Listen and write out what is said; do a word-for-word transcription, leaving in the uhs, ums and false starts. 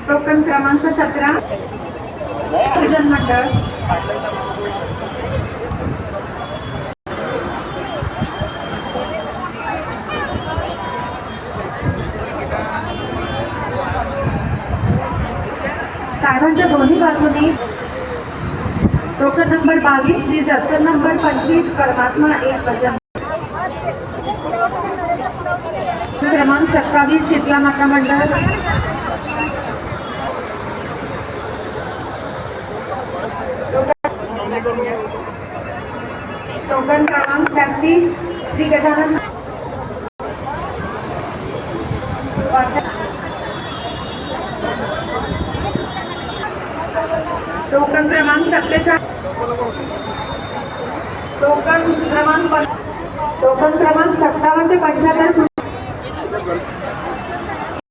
Token क्रमांक सतरा, भजन मंडळ. साहेबांच्या दोन्ही बाजूनी टोकन नंबर बावीस, श्री दत्तन नंबर पंचवीस, परमात्मा एक भजन. क्रमांक सत्तावीस, शीतला माता मंडळ. टोकन क्रमांक तेहतीस, श्री गजानन. टोकन क्रमांक सत्तेचाळीस, टोकन क्रमांक पं-, टोकन क्रमांक सत्तावन्न ते पंच्याहत्तर.